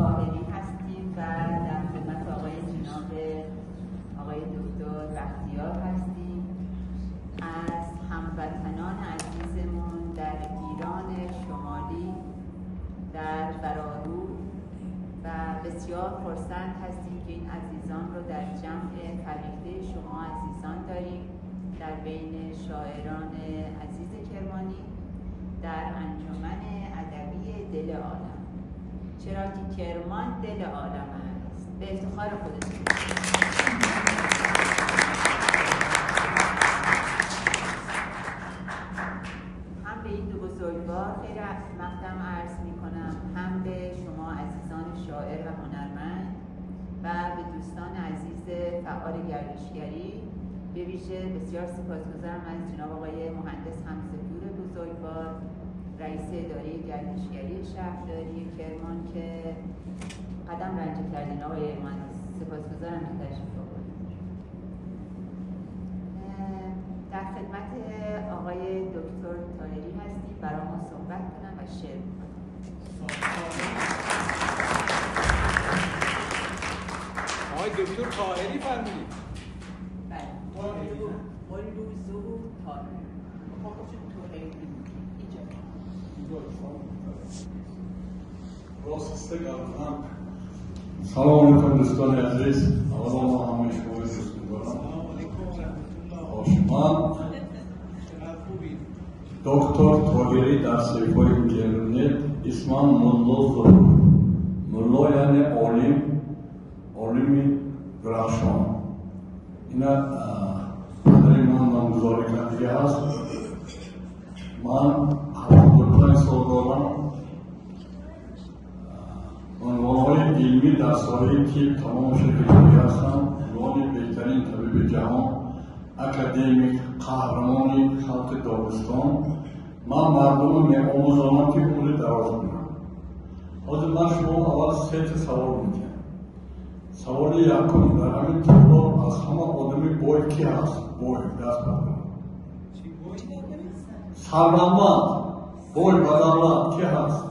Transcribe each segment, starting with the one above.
طاهری هستیم و در خدمت آقای جناب آقای دکتر بختیار هستیم. از هموطنان عزیزمون در ایران شمالی در ورارو و بسیار خرسند هستیم که این عزیزان رو در جمع فرهیخته شما عزیزان داریم، در بین شاعران عزیز کرمانی در انجمن ادبی دل عالم، چرا که کرمان دل عالم است. به افتخار خودتون. هم به این دو بزرگوار خیر مقدم عرض می کنم، هم به شما عزیزان شاعر و هنرمند و به دوستان عزیز فعال گردشگری. به ویژه بسیار سپاسگزارم از جناب آقای مهندس حمزه‌پور بزرگوار، رئیس اداره گردشگری شهرداری کرمان که قدم رنجه کردین. آقای مهندس سپاسگزارم که تشریف آوردید. در خدمت آقای دکتر طاهری هستیم برای ما صحبت کنم و شعر بکنم. آقای دکتر طاهری فرمودید؟ بله. قلوزو طاهری. راست گفتم. سلام علیکم دوستان عزیز. اولا ما همه شما رو دوست می‌دارم. من دکتر طاهری در صفحه اینترنت اسمم ملا ظهور. ملا یعنی عالم، عالم درخشان. اینا پدر من نامگذاری کرده است. من 75 سال دارم. عنوان‌های علمی در ساحه طب تمام شرکت‌هایی هستند. عنوان بهترین طبیب جهان، اکادمیک، قهرمان خلق داغستان. من مردم می‌آموزانم که عمر دراز کنند. حاضر من شما اول سه تا سوال می‌کنم. سوال یکم در همین طور از همه آدمی بوی کی هست؟ بوی دست بردارم. سرمند بوی بدالت کی هست؟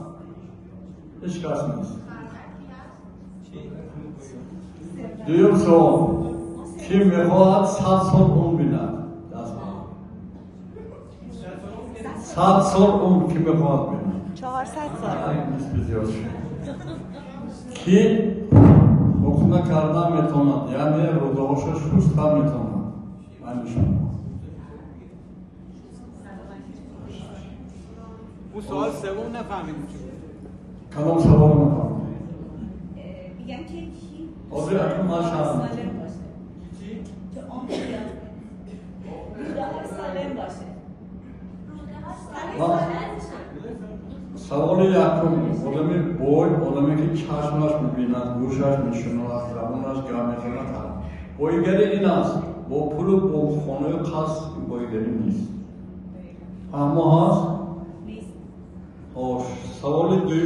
هیچ کس نیست. دوم سوال، کی میخواهد 100 سال عمر بیند؟ دست بردارم. 100 سال عمر کی میخواهد بیند؟ 400 سال. کی حکم کردن میتواند، یعنی روده‌هاشو شستن میتواند؟ من شما. اون سوال سوم نفهمیدیم چی بود. کدام سوال نفهمیدیم؟ میگم که کی حاضر اکنون من شرم سالم باشه. چی؟ که عمر روده‌ها سالم باشه. سوال یکم، آدمی بوی، آدمی که چشمش میبیند، گوشش میشنود، زبانش گم میزند، بویگری این است. با پول و با خانه و قصر بویگری نیست. اما هست؟ نیست. سوال دوم.